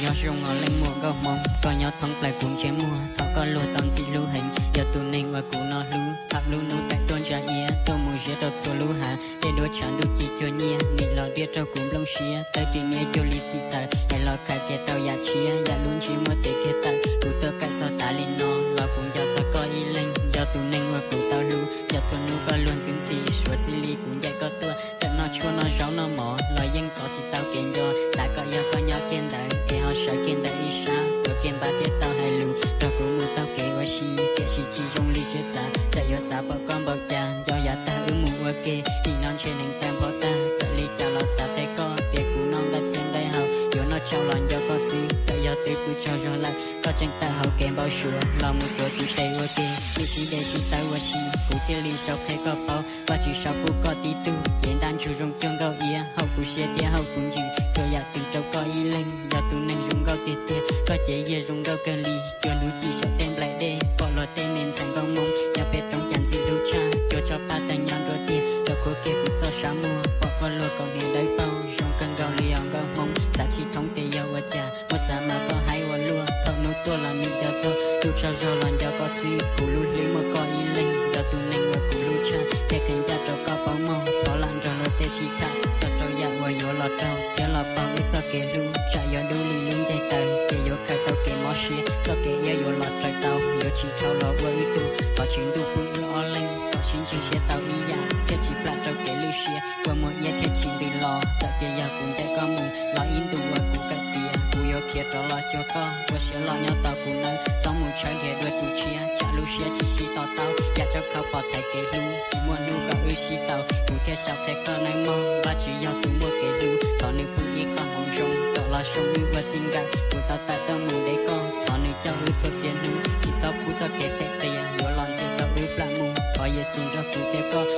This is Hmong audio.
Nyob zoo os leej muam nkauj hmoob, koj nyob thoob plaws kuv ntsej muag, thov koj luag tau ntxim hlub heev, yog tus neeg uas kuv no hlub. Thaum lub hnub tawm tuaj ntsa iab, tuaj mus ziab rau txhua lub hav, tej duab tshav ntuj ci cuag nyiaj, nim los diaj rau kuv nplooj siab, tawb ris niab cuag li txim tawm, es los khaws tias tau yam tshiab, yam lub ntsiab muaj tes kiag tawm, kuv tuaj kawm txog tas li no, los kuv nco txog koj ib leeg, yog tus neeg uas kuv tau hlub, yog txhua hnub koj luag ntxwb ntxhi, suav txij li kuv ncaim koj tuaj, txawm noj tshuaj noj zaub noj mov, los yeej txov tsis tau kev nco, xav kom yog koj nyob kiag ntawd, es ho sawv kiag ntawm ib sab, tuav kiag npab thiab tau hais lus, nrog kuv mus taug kev ua si, tiam sis tsis zoo li siab xav, txawm yuav xav pom koj npaum cas, nco yav tag wb mus ua ke, nim no ntshe neeg tawg npho tag, txawm li cas los xav qhia koj, tias kuv noj nqaij txhia nqaij haus, yuav noj tsau los nco koj xwb, txawm yog twb pw tsaug zog lawm, koj tseem tawm hauv kev npau suav, los mus tuav tus tes ua ke, twb sib de sib tawb ua si, kuv thiaj li sau qhia koj paub, Vajtswv sau pub koj tib tug, cev ntaj ntsug zoo cuag nkauj iab, haum kuv siab thiab haum kuv ntsws, txhua yam twg rau koj ib leeg, yog tus neeg zoo nkauj tiag tiag, koj cev yiag zoo nkauj kawg li, cuag hnub ci saum tej nplaim dej, pom luag tej me ntxhais nkauj hmoob, nyob peb roob cas ntxim hlub tshaj, cuag tsob paj tawg nyob nruab tiag, rau khuab kiag kuv txoj sab muag, pom koj luag kaus hniav dawb paug, zoo kawg nkaus li os nkauj hmoob, xav tsis thoob tias yog ua cas, muab xav mas koj haib ua luaj, thaum hnub tuaj los nim nco txog, lub tsaug zog los nco koj xwb, kuv lub hlwb muaj koj ib leeg, yog tus neeg uas kuv hlub tshaj, thiaj qhia ncaj rau koj paub mog, thov lam nrog luag tej sib tham, txog rau yam uas yuav los raug, thiab los paug wb txoj kev hlub, tsam yuav dub li lub ncaig taws, ces yuav khaws tau kev mob siab, txoj kev iab yuav los raws tau, yuav tsis dhau los ua wb tug, thov Tswv Ntuj pub wb ob leeg, kom sib ntseeg siab tau ib yam, thiaj tsis plam rau kev lwj siab, kua muag iab thiaj tsis ntws los, txawm tias yog kuv ncaim koj mus, los ib ntus uas kuv kawm tiav, kuv yuav khiav rov los cuag koj, ua siab loj nyob tos kuv nawb, txhob mus tshawb dhia dua tus tshiab, tsam lub siab tsis sib to taub, yam tsab khau pov thaiv kev hlub, tsis muaj hnub kom wb sib tau, kuv thiaj sau qhia koj nawb mog, Vajtswv yog tus muaj kev hlub, thov nws pub ib qho hmoov zoo, kom los zoo wb ua txij nkawm, kuv tau tawm tuaj mus de koj, thov nws coj wb txhua txhia hnub, tsis txhob pub txoj kev phem qias, yuav los ntxias tau wb plam mus, thov Yexus nrog kuv thiab koj,